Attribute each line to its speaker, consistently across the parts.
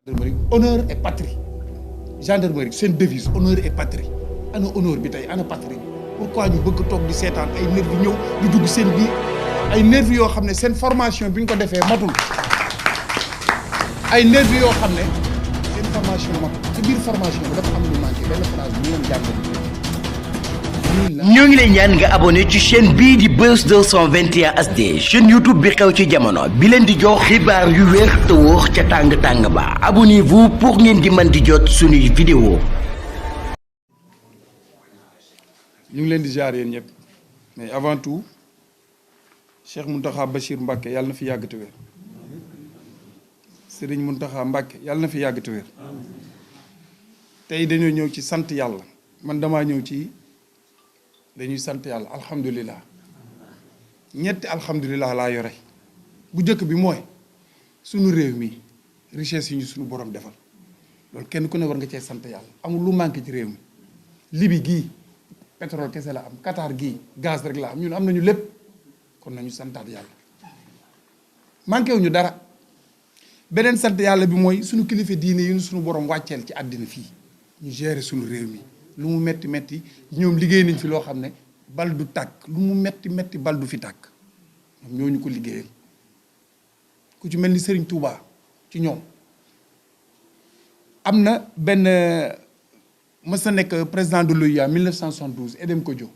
Speaker 1: gendarmerie honneur et patrie gendarmerie seen devise honneur et patrie ana honneur bi tey ana patrie bi pourquoi ñu bëgg toog di seetaan ay nervi ñëw di dugg seen biir ay nervi yoo xam ne seen formation bi ñu ko defee matul ay nervi yoo xam ne seen formation matul ci biir formation bi dafa am lu manqué benn phrase bu ñu leen jàngal
Speaker 2: ñoo ngi lay ñaan nga abonné ci chaîne bii di Buzz 221 HD chaîne YouTube bi xew ci jamono bi leen di jox xibaar yu wér te wóor ca tàng-tàng ba abonnez-vous pour ngeen di mën di jot suñuy vidéo.
Speaker 1: ñu ngi leen di jaar yéen ñëpp mais avant tout Cheikh Mountakha Bachir Mbacké yàlla na fi yàgg te wér Serigne Mountakha Mbacké yàlla na fi yàgg te wér tey dañoo ñëw ci sant yàlla man damaa ñëw ci dañuy sant yàlla alhamdulilah ñetti alhamdulilah laa yore bu njëkk bi mooy sunu réew mi richesse yi ñu sunu borom defal loolu kenn ku ne war nga cee sant yàlla amul lu manqué ci réew mi Libi gii pétrole kese la am Qatar gii gaz rek la am ñun am nañu lépp kon nañu santaat yàlla manqué wuñu dara beneen sant yàlla bi mooy sunu kilifa diine yi ñu sunu borom wàcceel ci àddina fii ñu gérer sunu réew mi lu mu metti metti ñoom liggéey nañ fi loo xam ne bal du tàkk lu mu metti metti bal du fi tàkk ñoom ñoo ñu ko liggéeyal ku ci mel ni Serigne Touba ci ñoom am na benn mës na nekk président de l'OUA 1972 Edem Kodjo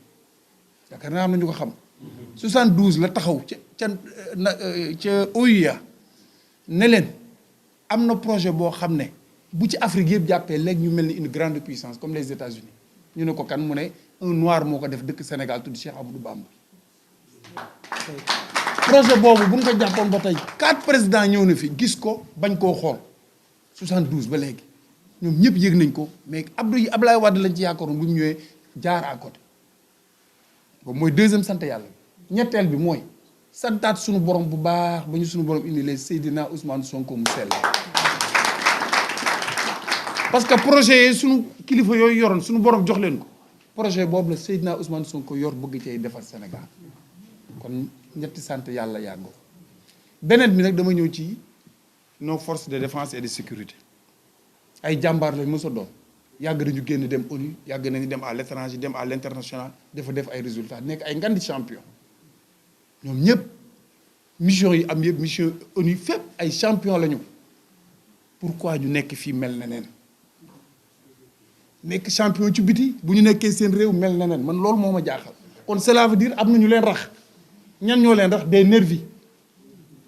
Speaker 1: yaakaar naa am na ñu ko xam 72 la taxaw ca OUA ne leen am na projet boo xam ne bu ci Afrique yëpp jàppee léegi ñu mel ni une grande puissance comme les États-Unis ñu ne ko kan mu ne un noir moo ko def dëkk Sénégal tudd Cheikh Amadou Bamba projet boobu bu ñu ko jàppoon ba tey 4 présidents ñëw na fi gis ko bañ koo xool 72 ba léegi ñoom ñëpp yëg nañ ko mais Abdoulaye Wade lañ ci yaakaaroon bu ñu ñëwee jaar à côté boobu mooy deuxième sant yàlla ñetteel bi mooy santaat suñu borom bu baax ba ñu suñu borom indi les Seydina Ousmane Sonko mu sell parce que projet yi suñu kilifa yooyu yoroon suñu borom jox leen ko projet boobu la Seydina Ousmane Sonko yor bëgg cay defar Sénégal kon ñetti sant yàlla yàggoo beneen bi nag dama ñëw ci nos forces de défense et de sécurité ay jàmbaar lañ mës a doon yàgg nañu génn dem ONU yàgg nañu dem à l'étranger dem à l'international dafa def ay résultats nekk ay ngandi champion ñoom ñëpp mission yi am yëpp mission ONU fépp ay champion lañu pourquoi ñu nekk fii mel na neen nekk champion ci biti bu ñu nekkee seen réew mel na neen man loolu moo ma jaaxal kon cela veut dire am na ñu leen rax ñan ñoo leen rax des nervis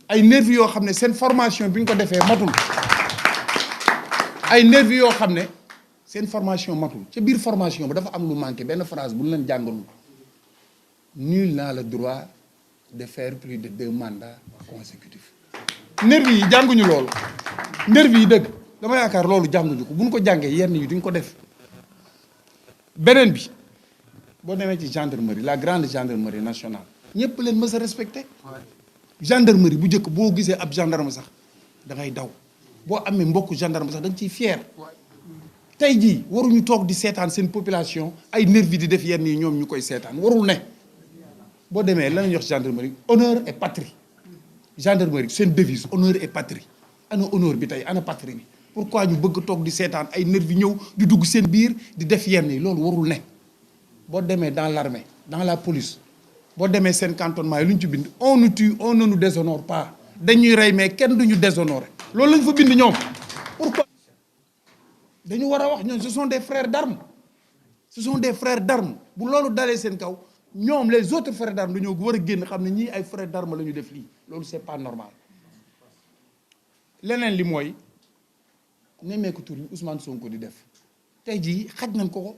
Speaker 1: ay nervis yoo xam ne seen formation bi ñu ko defee matul ay nervis yoo xam ne seen formation matul ca biir formation bi dafa am lu manqué benn phrase bu ñu leen jàngalul nul n'a le droit de faire plus de 2 mandats consécutifs nervis yi jànguñu loolu nervis yi dëgg dama yaakaar loolu jànguñu ko bu ñu ko jàngee yenn yi duñ ko def beneen bi boo demee ci gendarmerie la grande gendarmerie nationale ñëpp leen mës a respecté gendarmerie bu njëkk boo gisee ab gendarme sax da ngay daw boo amee mbokku gendarme sax da nga ciy fier tey jii waruñu toog di seetaan seen population ay nervi di def yenn yi ñoom ñu koy seetaan warul ne boo demee lan la ñuy wax gendarmerie honneur et patrie gendarmerie seen devise honneur et patrie ana honneur bi tey ana patrie bi pourquoi ñu bëgg toog di seetaan ay nervi ñëw di dugg seen biir di def yenn yi loolu warul ne boo demee dans l'armée dans la police boo demee seen cantonnement yi lu ñu ci bind on nous tue on ne nous déshonore pas dañuy rey mais kenn duñu déshonorer loolu lañ fa bind ñoom pourquoi dañu war a wax ñoom ce sont des frères d'armes ce sont des frères d'armes bu loolu dalee seen kaw ñoom les autres frères d'armes dañoo war a génn xam ne ñii ay frères d'armes la ñu def lii loolu c'est pas normal leneen li mooy nemmeeku tur yi Ousmane Sonko di def tey jii xaj nañ ko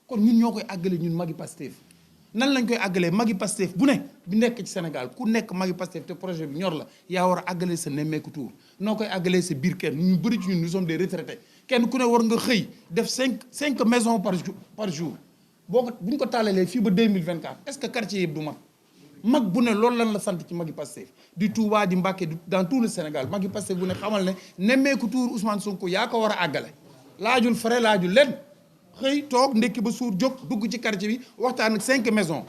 Speaker 1: kon ñun ñoo koy àggale ñun magi Pastef nan lañ koy àggalee magi Pastef bu ne bi nekk ci Sénégal ku nekk magi Pastef te projet bi ñor la yaa war a àggale sa nemmeeku tur noo koy àggalee sa biir kenn ñu bëri ci ñun nous sommes des retraités kenn ku ne war nga xëy def cinq maisons par jour boo ko bu ñu ko tàllalee fii ba 2024 est-ce que quartier yëpp du mag bu ne loolu lan la sant ci magi Pastef di Touba di Mbacké dans tout le Sénégal magi Pastef bu ne xamal ne nemmeeku tuur Ousmane Sonko yaa ko war a àggale laajul frais laajul leen xëy toog ndekki ba suur jóg dugg ci quartier bi waxtaan ak 5 maisons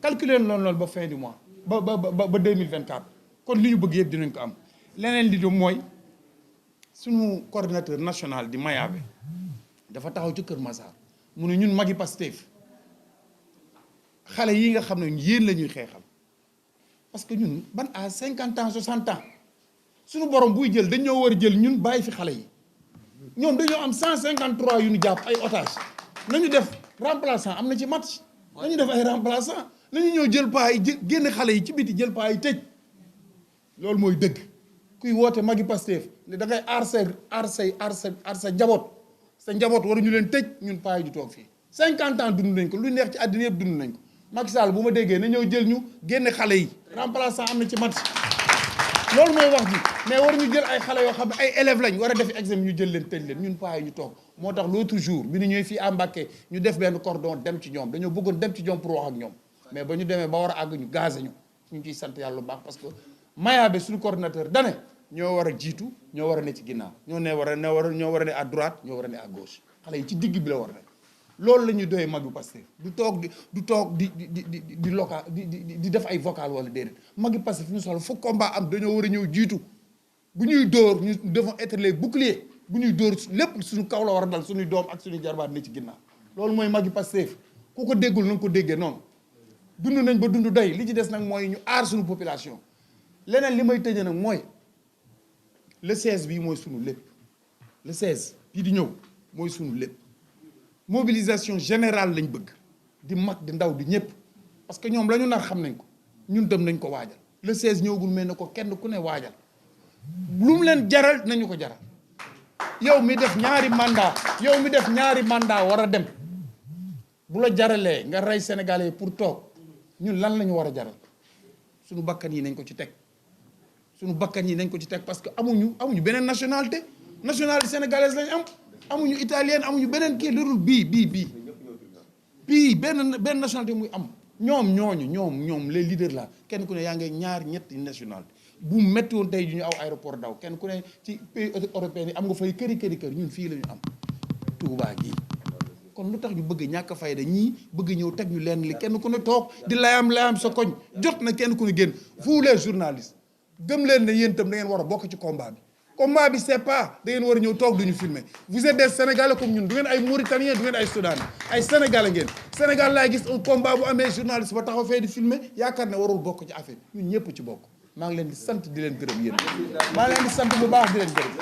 Speaker 1: calculer loolu ba fin du mois ba 2024 kon li ñu bëgg yëpp dinañ ko am leneen li do mooy suñu coordinateur national di Mayaabe dafa taxaw ci Kër Massar mu ne ñun magi Pastef xale yi nga xam ne yéen la ñuy xeexal parce que ñun ban à 50 ans 60 ans suñu borom buy jël dañoo war a jël ñun bàyyi fi xale yi ñoom dañoo am 153 yu ñu jàpp ay otage nañu def remplaçant am na ci match nañu def ay remplaçant nañu ñëw jël paa yi génn xale yi ci biti jël paa yi tëj loolu mooy dëgg kuy woote magi Pastef ne da ngay aar sa njaboot sa njaboot waruñu leen tëj ñun paa yi di toog fii 50 ans dund nañ ko lu neex ci àddina yëpp dund nañ ko Macky Sall bu ma déggee na ñëw jël ñu génne xale yi remplaçant am na ci match loolu mooy wax ji mais waruñu jël ay xale yoo xam ne ay élèves lañ war a def examen ñu jël leen tëj leen ñun paa yi ñu toog moo tax l'autre jour bi ñu ñëwee fii à Mbacké ñu def benn cordon dem ci ñoom dañoo bëggoon dem ci ñoom pour wax ak ñoom mais ba ñu demee ba war a àgg ñu gazé ñu ciy sant yàlla bu baax parce que Mayaabe suñu coordinateur dane ñoo war a jiitu ñoo war a ne ci ginnaaw ñoo war a ne à droite ñoo war a ne à gauche xale yi ci digg bi la war a ne loolu la ñuy doyee magu Pastef du toog di local di def ay vocal wala déedéet magi Pastef fi ñu soxla fu combat am dañoo war a ñëw jiitu bu ñuy dóor ñu devons être les boucliers bu ñuy dóor lépp suñu kaw la war a dal suñuy doom ak suñuy jarbaat ne ci ginnaaw loolu mooy magi Pastef ku ko déggul na nga ko déggee noonu dund nañ ba dund doy li ci des nag mooy ñu aar suñu population leneen li may tëjee nag mooy le 16 bii mooy sunu lépp le 16 bii di ñëw mooy sunu lépp mobilisation générale lañ bëgg di mag di ndaw di ñëpp parce que ñoom la ñu nar xam nañ ko ñun tam nañ ko waajal le 16 ñëwagul mel ne ko kenn ku ne waajal lu mu leen jaral nañu ko jaral yow mi def ñaari mandat war a dem bu la jaralee nga rey Sénégalais pour toog ñun lan la ñu war a jaral suñu bakkan yi nañ ko ci teg parce que amuñu beneen nationalité sénégalaise lañ am amuñu italienne amuñu beneen kii lu dul bii benn nationalité muy am ñoom les leaders là kenn ku ne yaa ngi ñetti nationalité bu metti woon tey ju ñu aw aéroport daw kenn ku ne ci pays européen yi am nga fay kër ñun fii la ñu am Touba gii kon lu tax ñu bëgg ñàkk fayda ñii bëgg ñëw teg ñu leen li kenn ku ne toog di layam sa koñ jot na kenn ku ne génn vous les journalistes gëm leen ne yéen itam da ngeen war a bokk ci combat bi c'est pas da ngeen war a ñëw toog duñu filmer vous êtes des Sénégalais comme ñun du ngeen ay Mauritaniens du ngeen ay Soudanais ay Sénégalais ngeen Sénégal laay gis un combat bu amee journaliste ba taxaw fee di filmer yaakaar ne warul bokk ci affaire ñun ñëpp ci bokk maa ngi leen di sant di leen gërëm yéen maa ngi leen di sant bu baax di leen gërëm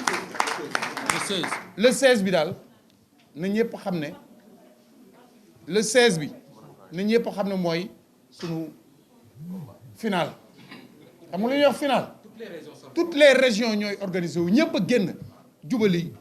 Speaker 1: le 16 bi daal na ñëpp xam ne le 16 bi na ñëpp xam ne mooy suñu final xam nga lu ñuy wax final toutes les régions ñooy organisé wu ñëpp a génn jubali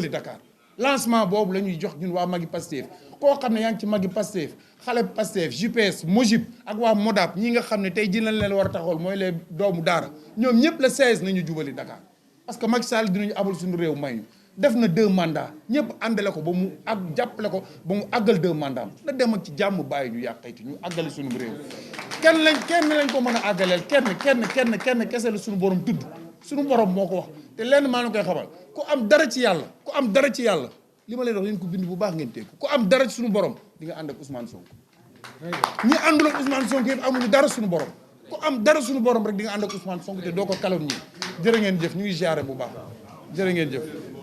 Speaker 1: Dakar lancement boobu la ñuy jox ñun waa magi Pastef koo xam ne yaa ngi ci magi Pastef xale Pastef JPS Mojib ak waa Modap ñi nga xam ne tey ji lañ leen war a taxawal mooy les doomu daara ñoom ñëpp le 16 nañu jubali Dakar parce que Macky Sall dinañu abal suñu réew may ñu def na 2 mandats ñëpp àndale ko ba mu jàppale ko ba mu àggal 2 mandats na dem ak ci jàmm bàyyi ñu yàqayti ñu àggale suñu réew kenn lañ ko mën a àggaleel kenn kese la suñu borom tudd suñu borom moo ko wax te lenn maa ngi koy xamal ku am dara ci yàlla li ma leen wax leen ko bind bu baax ngeen teg ku am dara ci suñu borom di nga ànd ak Ousmane Sonko ñi àndul ak Ousmane Sonko yëpp amuñu dara suñu borom ku am dara suñu borom rek di nga ànd ak Ousmane Sonko te doo ko kaloon ñi jërë ngeen jëf ñu ngi ziare bu baax jërë ngeen jëf